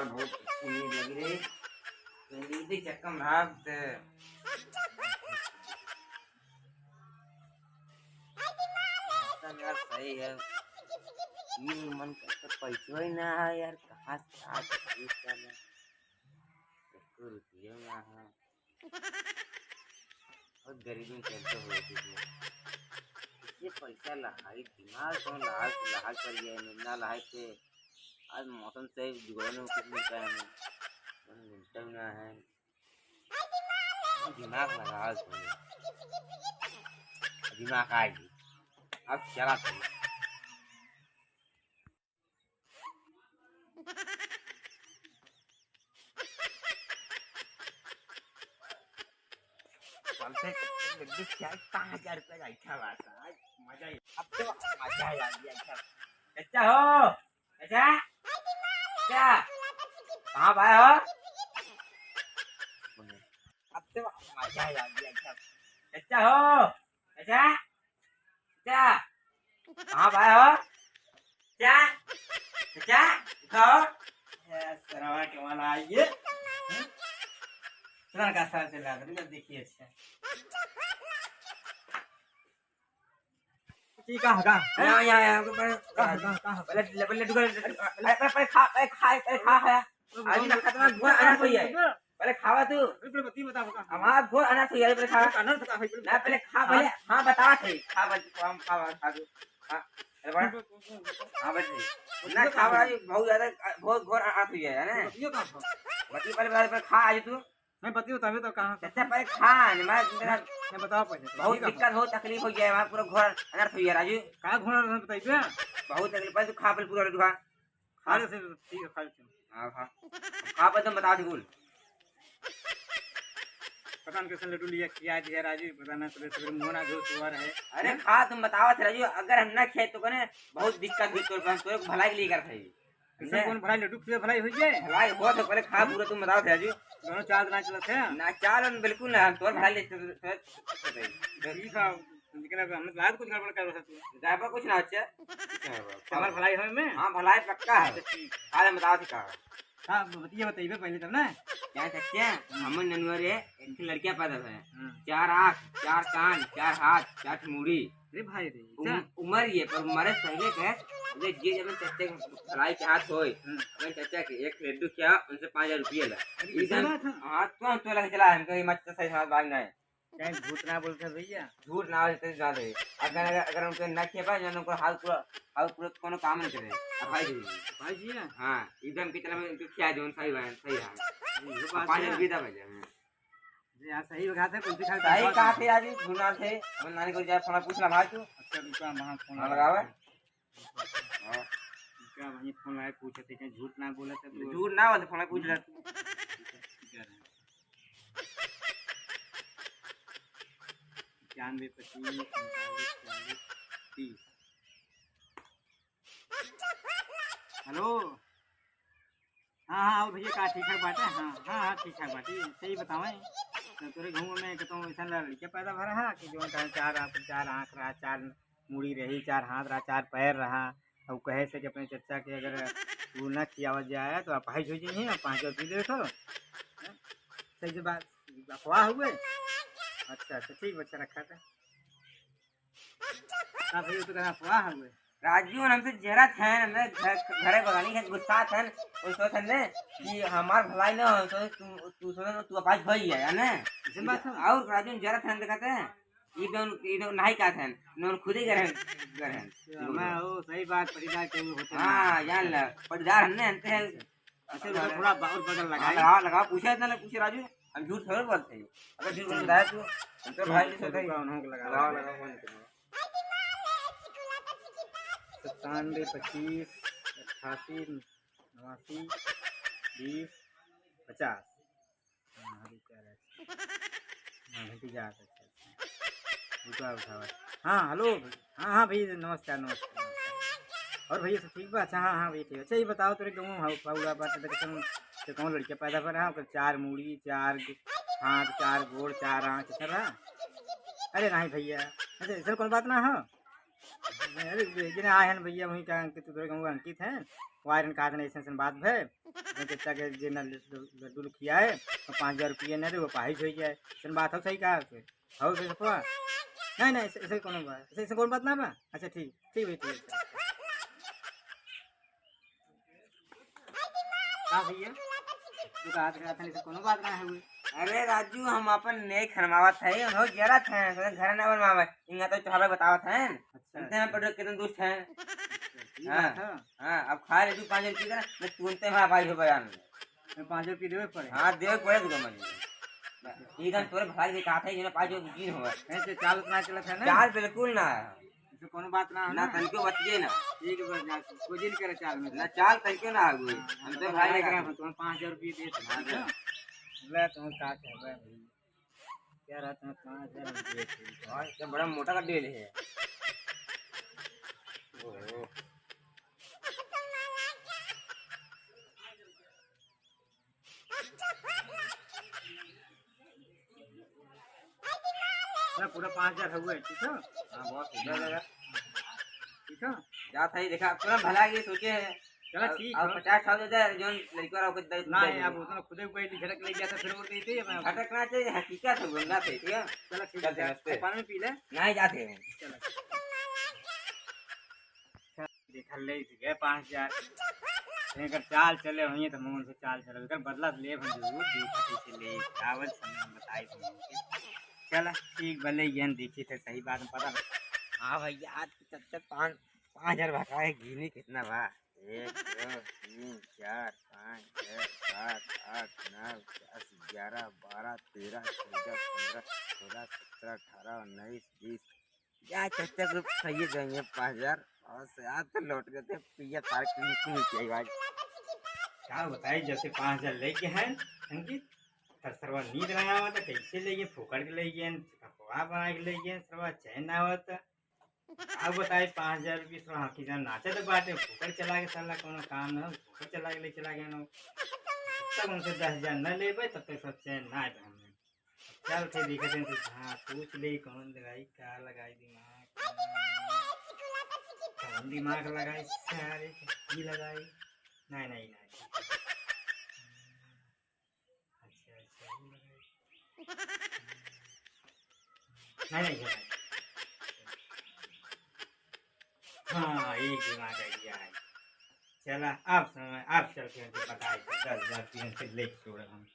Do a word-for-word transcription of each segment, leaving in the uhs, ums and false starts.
बहुत अच्छी नींद लगी रे। तो नींद के चक्कर में भाग दे। मौसम यार सही है। ये मन का तो पैसो ही ना है यार, कहाँ से आज पैसा ना, एको रुपयो ना है। बहुत गरीबी में चलते हुए थे। ये पैसा लहाई, दिमाग कौन लहाई, लहाई कर गया है, ना लहाई थे। आज मौसम से जुगाड़ में कुछ मिलता है हमें, मिलता भी ना है। दिमाग लगाओ तुम। दिमाग आएगी। अब चला तुम। चलते चलते जल्दी से आई, पाँच हजार रुपया का इच्छा बात है। आज मजा ही, अब तो मजा ही आ गया इच्छा। अच्छा हो, अच्छा, क्या? कहाँ भाई हो? अब तो मजा ही आ गया इच्छा। अच्छा हो, अच्छा, अच्छा, कहाँ भाई हो? क्या? क्या? उठाओ। ए, सरवा के वाला आइए। हम्म? तुरंत का सर चला, तुरंत देखिए, अच्छा। ठीक है, का? यहाँ, यहाँ, यहाँ, ऊपर। का, का, का? पहले, पहले, पहले, पहले, पहले खा, पहले खा, पहले खा, खा। आज ना खत्म, घोर अनाथ हो जाए। पहले खावा तू। अरे, पहले बतिया बतावा का? हमार घोर अनाथ हो जाए, पहले खा। अनाथ का है, पहले ना, पहले खा, हाँ। पहले, हाँ, बतावा थे। खा, बत-, खा, खा, खा, खा, खा। अरे बड़ा। हाँ, बस। ना खावा, आज बहुत ज्यादा, बहुत घोर अनाथ हो जाए, है ना? बतिया का था? बतिया पहले, पहले, पहले खा, आज तू। नहीं, बतिया तभी तो कहाँ? चाचा, पहले खा, नहीं, मैं, मैं, नहीं, बताओ पहले। बहुत ठीक है। दिक्कत हो, तकलीफ हो जाए, हमार पूरा घोर अनर्थ हो जाए, राजू। का घोर अनर्थ बताइए? बहुत तकलीफ, पहले तू खा, पहले पूरा लड्डू खा। खा। अरे, सर, ठीक है, खा लेते हैं। हाँ, खा। खा, पहले तुम बताओ थे कुल। पता नहीं कैसे लड्डू लिया, खिया दिया राजू, पता ना, सुबह सुबह मुँह ना धो, सुअर है। अरे, खा, तुम बताओ थे, राजू, अगर हम ना खाए तो कने बहुत दिक्कत हुई तोर पर, हम तोर भलाई के लिए करत है। ऐसे कौन भलाई, लड्डू खिया भलाई हो जाए? भलाई हो तो पहले खा, पूरा तुम बताओ थे, राजू। दोनों चाल ना चलत है? ना, चाल हम बिल्कुल ना, हम तोर भलाई ले चलत है। ठीक है, लेकिन अब हम लाग कुछ गड़बड़ कर रहा तू। गड़बड़ कुछ ना, अच्छा। कुछ ना होगा। हमार भलाई होए में? हाँ, भलाई पक्का है। अच्छा, ठीक। हाल हम बताओ थे का। हाँ, बतिया बताइबे पहले तब ना। क्या चच्चा, हमन ननुआ रे, एक ठे लड़किया पैदा भय। हाँ। चार आँख, चार कान, चार हाथ, चार ठे मूड़ी। अरे भाई रे, उम-, अच्छा। उमर ये, पर मरे पहले कहे, जे, जे जब चच्चा के भलाई चाहत होए, हाँ। अपन चच्चा के एक लड्डू क्या, उनसे पाँच हजार रुपया ला। अरे, एकदम, ऐसा बात है? हाँ, तुरंत तो लगे चला, हमको ये मत सही समझ बात नहीं। कहीं झूठ ना बोलते भैया। झूठ ना बोलते, ना दे। अगर, अगर, अगर उनके ना खिया पाए, जौन उनको हाल पूरा, हाल पूरा कोनो काम नहीं करे। अब भाई जी। भाई जी ना? हाँ, एकदम की तरह उनको खिया, जौन सही बात, सही है। ये अब बात पाँच है। हजार विदा भैया। जी हाँ, सही बात है, कुल्फी खा के सही बहुत कहा थे आज, गुना थे। हम नानी को जा, फोन पूछ ला भाई तू। अच्छा, रुका, वहाँ फोन हाँ, लगा। लगावे। हाँ। क्या भाई, फोन लगा के पूछे थे, कहीं झूठ ना बोला था तू। झूठ ना बोलते, फोन पूछ ले। इक्यानवे पच्चीस उनतालीस चालीस तीस। हेलो। हाँ, हाँ, और भैया का ठीक ठाक बाटे? हाँ, हाँ, हाँ, ठीक ठाक बाटे। सही बतावें, तो तोरे गाँव में कहता हूँ, ऐसा लड़के पैदा भरा है कि जो कहे चार आँख, चार आँख रहा, चार मुड़ी रही, चार हाथ रहा, चार पैर रहा, और कहे से कि अपने चच्चा के अगर तू ना खियावत जाए तो अपाहिज हो जाइए, और पाँच रुपये दे दो। हैं? सही से बात, अफवाह हुए? अच्छा, अच्छा, ठीक, अच्छा रखा था। का भैया, तू कहना अफवाह हुए? राजू, हमसे जरत हैं, हमरे घर, घरे बगानी है, गुस्सा हैं, वो सोच हमने कि हमार भलाई ना हो, तो तू, तू सोच, तू अपाहिज हो ही है, है ना? ऐसन बात है? और राजू, जरत हैं, देखते हैं, ये तो, ये तो नहीं कहते हैं, इन्होंने खुद ही गए हैं, गए हैं। अच्छा, मैं, वो सही बात, पटीदार के वो होते हैं। हाँ, जान ले, पटीदार हमने हनते हैं। अच्छा, उधर थोड़ा बा-, और बगल हाँ, लगाई। लगाओ, लगाओ, पूछे इतना ना पूछे राजू, हम झूठ थोड़े बोलते हैं। अगर झूठ बोल रहा है तू, हम तो भाई नहीं सोते। रुका, उन्होंने लगा लगाओ, रहा है। लगाओ, कौन नहीं लगाओ। सत्तानवे, पच्चीस, अट्ठासी, नवासी, बीस, पचास। हाँ, अभी क्या रहा है? हाँ, घंटी जा रहा है। रुका, उठावा। हाँ, हेलो। हाँ, हाँ, भैया, नमस्कार, नमस्कार, नमस्कार। और भैया, सब ठीक बा? अच्छा, हाँ, हाँ, भैया, ठीक। अच्छा, ये बताओ, तोरे गाँव में हाउ-, हाउड़ा बात है, तो कौन, तो कौन लड़का पैदा भरा है, ओकर चार मूड़ी, चार ग-, हाथ, चार गोड़, चार आँख, ऐसा रहा? अरे, नहीं भैया, अच्छा, ऐसा कौन बात ना हो? अरे, एक जने आए हैं भैया, वहीं का अंकित, तोरे गाँव का अंकित है, वो आए रहन, कहा था ना, ऐसे, ऐसे बात भे, मैं कहता कि जे ना लड्डू, लड्डू खियाए, तो पाँच हजार रुपये ना दे, वो पाहिज हो जाए, ऐसे बात हो, सही कहा उसे, हो सही सपवा? नहीं, नहीं, ऐसे, ऐसे कोनो बात, ऐसे, ऐसे कोनो बात ना बा। अच्छा, ठीक, ठीक भाई, ठीक। का भैया? तू का हाथ रखा था, ऐसे कोनो बात ना है हुई। अरे राजू, हम अपन नेक हरमावत है, हम जरत हैं, तो घर ना बनवावे। इनका तो तोहरा बतावत हैं। अच्छा, इनते हम अच्छा। पढ़े कितने दोस्त हैं। अच्छा, ये हाँ, बात है। हाँ, अब खा ले तू पाँच रुपये का, मैं तुरंते हमारा भाई हो बयान में। मैं पाँच रुपये देवे पड़े। हाँ, देवे पड़े तुका मन। ठीक है, तोरे भाई के कहा था, इन्हें पाँच रुपये की हो। ऐसे चाल उतना चलत है ना? चाल बिल्कुल ना। ऐसे कोनो बात ना है ना, ना? तनिको बचिए ना। ठीक है, बस जा, कोई दिन करे चाल में। ना चाल तनिको ना आगू। हम तो भाई का, तुम पाँच हजार रुपये दे, हाँ, दे। ले, तुम का कहबे भाई? क्या रहता है, पाँच हजार रुपये दे। हाँ, ये बड़ा मोटा का डेल है। ओहो। ना, पूरा पाँच हजार हुए, ठीक है? हाँ, बहुत सुंदर लगा। ठीक है? जात है, देखा, पूरा भला के सोचे है। चला, अब, ठीक अब है। पचास ठा दे दे, जोन लड़का रहो, कुछ दे, ना, दे अब दे। उतना खुदे कोई झटक ले गया था, फिर वो देते ही अब झटक ना चाहिए, हकीकत है, बोलना चाहिए, ठीक है? चला, ठीक चल, है, नमस्ते। पानी पी ले। नहीं जाते हैं। चला। देखा ले गए पाँच हजार। एकर चाल चले होइए तो मोहन से चाल चले। एकर बदला तो लेब हम जरूर, देखा कैसे ले, आवल समय हम बताई तुम लोग के। चला, ठीक भले, ये देखी थे, सही बात में पता। हाँ भैया, आज के चलते पाँच, पाँच हजार भगाए, गिनी कितना बा? एक, दो, तीन, चार, पाँच, छः, सात, आठ, नौ, दस, ग्यारह, बारह, तेरह, चौदह, पन्द्रह, सोलह, सत्रह, अठारह, उन्नीस, बीस, या चच्चा के खाइए गए हैं पाँच हजार और से आज तो लौट गए थे पिया पार्क के लिए क्यों चाहिए भाई। का बताई, जैसे पाँच हजार लेके हैं अंकित, तर सरवा नींद ना आवत, कैसे ले गए, फोकट के ले गए, कपड़ा बना के ले गए, सरवा चैन ना आवत। का बताई, पाँच हजार रुपये सरवा हकी जान नाचे तो बाटे, फोकट चला के साला कोनो काम ना हो, फोकट चला के ले चला गए ना। जब तक उनसे दस हजार न लेबे, तब तक सब चैन ना आए हमने। चल, फिर देखते हैं, तो हाँ, पूछ ले, कौन लगाई, का लगाई दिमाग, कौन दिमाग लगाई, सारे की लगाई। नहीं, नहीं, नहीं। अच्छा, अच्छा, ये लगाई। नहीं, नहीं, ये नहीं। हाँ, ये दिमाग आइडिया है। चला, अब समय, अब चल के हमको बताए, दस हजार की हमसे लेके छोड़ हम।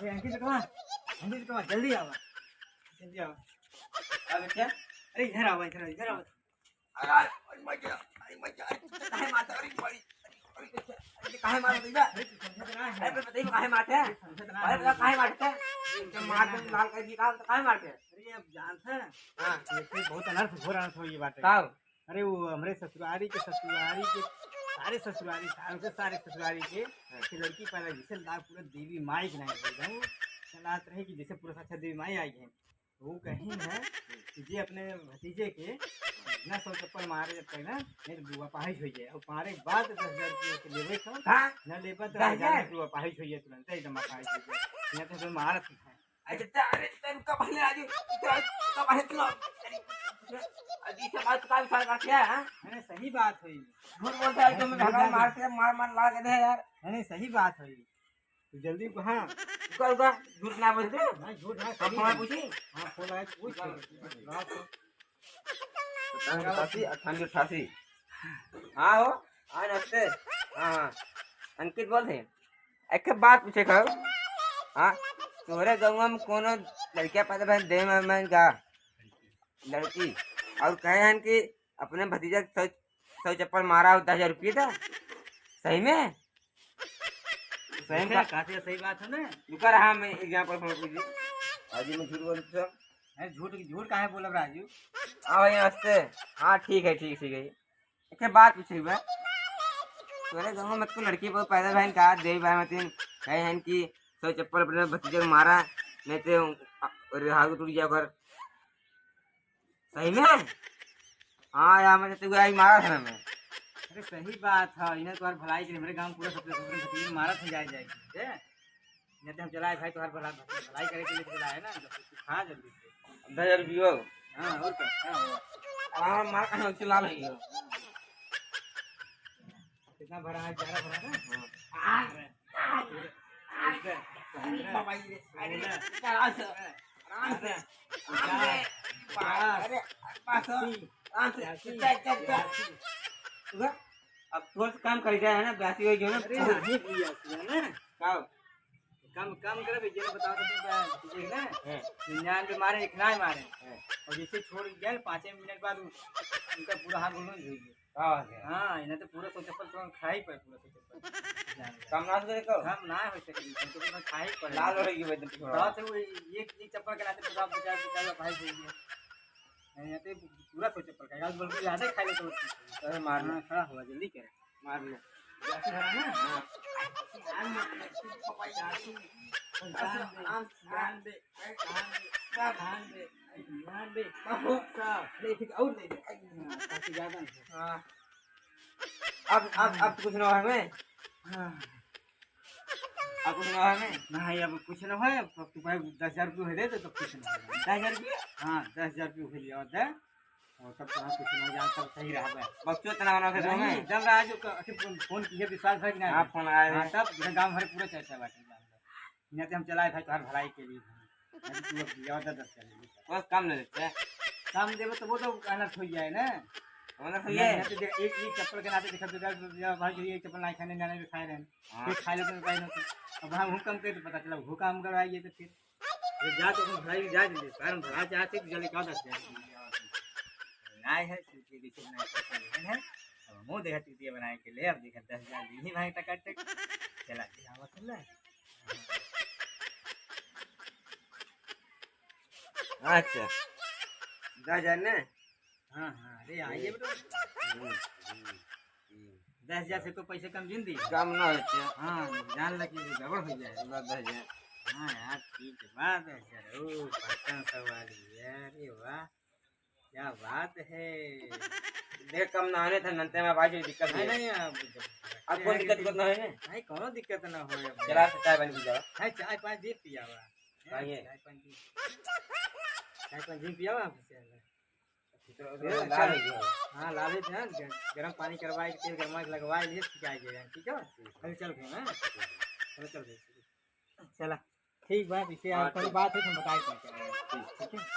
ए, अंकित बेटवा, अंकित बेटवा, जल्दी आवा, जल्दी आवा। का बच्चा? अरे, इधर आवा, इधर आवा, इधर आवा। अरे, अरे, मर गया, अरे, मर गया, अरे, काहे मारता, अरे, अरे, अरे, अरे, काहे मारता, अरे, अरे, बताइए, काहे मारते हैं? अरे, बता, काहे मारते हैं? जब मार दे, लाल कर दिया, तो काहे मारते हैं? अरे, अब जानते हैं? हाँ। ये कोई बहुत अनर्थ हो रहा था, ये बात है। का? अरे, वो हमरे ससुरारी के, ससुरारी के, सारे ससुरारी, सारे के सारे ससुरारी के, हाँ। के लड़की पैदा, जैसे ला-, पूरा देवी माई के नाम बोल रहा हूँ। चलात रहे कि जैसे पूरा साक्षात देवी माई आई है। वो कहीं है कि जे अपने भतीजे के ना सौ चप्पल मारे जब तक ना, नहीं तो बुआ पाहिज हो जाए। और मारे के बाद दस हजार रुपये के लेवे तो, हाँ? ना लेबा तो दस हजार? हजार रुपये पाहिज हो जाए तुरंत, एकदम पाहिज हो जाए। यहाँ तो मारत है। अच्छा, अरे, तेरे का पहले आज, तेरा का पहले सुना। अरे, अजी से बात का विचार करते हैं, हाँ? अरे, सही बात है। झूठ बोलता है, तुम झूठ भगवान बोलता है। मारते हैं, मार, मार ला के दे यार। अरे, सही बात है। तू जल्दी को, हाँ। रुका, रुका, झूठ ना बोलते। हाँ, झूठ ना, हम सही फोन है। पूछी? हाँ, फोन आया, पूछ। रुका। सत्तानवे अट्ठासी, अट्ठानवे अट्ठासी। हाँ हो, हाँ, नमस्ते। हाँ, हाँ। अंकित बोल रहे हैं। एक ठे बात पूछे का, हाँ, तोहरे गौवा में कोनो लड़किया पैदा भइल देव में का लड़की, और कहे हैं कि अपने भतीजा के सौ, सौ चप्पल मारा और दस हजार रुपये था, सही में? सही में देखे, का- काफी सही बात है ना? रुका रहा, मैं example फोन कीजिए। अजी मैं झूठ बोलते सब। अरे झूठ, झूठ काहे बोलब राजू? हाँ भाई नमस्ते। हाँ ठीक है, ठीक, ठीक है। एक बात पूछे बा, तोरे गाँव में तो लड़की बहुत पैदा बहन का देवी भाई मतिन कहे हैं कि सौ चप्पल अपने भतीजे को मारा, नहीं तो रिहाऊ टूट गया कर। सही में? हाँ यार, मैं तो आई मारा था ना मैं। अरे सही बात है, इन्हें तुम्हारे भलाई के लिए मेरे गाँव पूरा सब भतीजे मारा था जाए जाए के, हैं? नहीं तो हम चलाए भाई तुम्हारे भला, भलाई करे के लिए तो चलाए ना, तो तू खा जल्दी से। दस हजार रुपया हो। हाँ, और क्या? हाँ, हाँ। आराम मार के हम चला लेंगे। कितना भरा है? ग्यारह भरा ना? हाँ। अरे, बाबा जी, अरे, आराम से, आराम से, आराम से। बारह, अरे, पाँच सौ, अस्सी, आराम से, अस्सी, चल, चल, चल। अस्सी। उधर, अब थोड़ा सा काम कर जाए है ना, बयासी हो गया ना। अरे, नहीं भी अस्सी है ना। का? कम, कम करे भैया, बताओ तो तुम क्या, ठीक है ना? हाँ। निन्यानवे मारे, एक ना मारे। हाँ। और जैसे छोड़ गया, पाँचे मिनट बाद उ-, उनका पूरा हाथ गोड़ में धुल गया। का बात है? हाँ, इन्हें तो पूरा सौ चप्पल तो खा ही पाए, पूरा सौ चप्पल। जान ले। कम ना करे को? कम ना हो सके, तुमको तो खा ही पड़े। लाल हो गई एकदम पूरा। बात है वो, एक, एक चप्पल के नाते पूरा बचा, बचा हुआ भाई बोल दिया। नहीं, यहाँ तो पूरा सौ चप्पल खाएगा, बल्कि ज्यादा ही खा लेते हो। अरे मार ले। हाँ, खड़ा हुआ, जल्दी कर। मार ले। जैसे है ना? हाँ। ध्यान दे, ध्यान दे, ध्यान दे, ध्यान दे, ध्यान दे। बाबू। साहब, ले, ठीक, और ले, ले। हाँ, काफी ज्यादा है। हाँ। अब, अब, अब कुछ ना है हमें। हाँ। अब कुछ ना है हमें। नहीं, अब कुछ ना है, अब तू भाई दस हजार रुपये दे दे, तो कुछ ना है। दस हजार रुपये? हाँ, दस हजार रुपये लिया होता है। और तब तो हम कुछ ना जान, तब सही रहा है। बच्चों इतना होना था नहीं, तुम्हें? जब रहा जो क-, अखिर फोन, फोन किए, विश्वास है कि नहीं? हाँ, फोन आया हाँ, है। तब इधर गाँव भर पूरा चर्चा बाटे। इन्हें तो हम चलाए भाई, तुम्हारी भलाई के लिए। नहीं तो तू अब ज्यादा दस कर ले। बस काम ले लेते हैं। काम देवे तो वो तो अनर्थ हो जाए ना। अनर्थ हो नहीं, जाए? नहीं तो देख, एक, एक चप्पल के नाते देखा तो यार, यार भाई, ये चप्पल नहीं खाने, नहीं खाए रहे। हाँ। फिर खा लेते हैं भाई, नहीं तो। अब हम, हम कम करते, पता चला, वो काम करवाइए तो फिर। ये जा तो हम भलाई जा दे, कारण भला चाहते तो जल्दी का दस। नहीं है, सीधे देखिए, नहीं पैसा नहीं है। अब मुँह देखा चुतिया बनाए के लिए, अब देखा दस हजार दी ही भाई टकाटक। चला, ये आवत है ना। अच्छा, दस हजार ने? हाँ, हाँ, अरे आइए बेटा। हम्म, हम्म, हम्म। दस हजार से कोई पैसे कम जिन दी? कम ना होते। हाँ, जान लगी कि गड़बड़ हो जाए। पूरा दस हजार। हाँ यार, ठीक है, बात है सर। ओ, पटन सवाली, अरे वाह, क्या बात है। देख, कम ना आने थे, नंते में भाई, कोई दिक्कत नहीं, नहीं। नहीं, अब जब अब कोई दिक्कत, दिक्कत ना है ना? नहीं, कोनो दिक्कत ना हो अब। चला, चाय पानी पी जाओ। नहीं, चाय पानी दे पियावा। चाहिए? चाय पानी दे। चाय पानी दे पियावा हमसे। तो ए, लाल अच्छा। हो गया। हाँ, लाल है ना, ग-, गरम पानी करवाए के, तेल गरमा के लगवाए लिए, सिखाए गए हैं, ठीक है? ठीक है। अभी चल गए, हाँ? ठीक है। चलो, चल गए। चला, ठीक बा, इसे हाँ, और कोई ठीक। बात है, तुम बताए क्या क्या है। ठीक। ठीक है?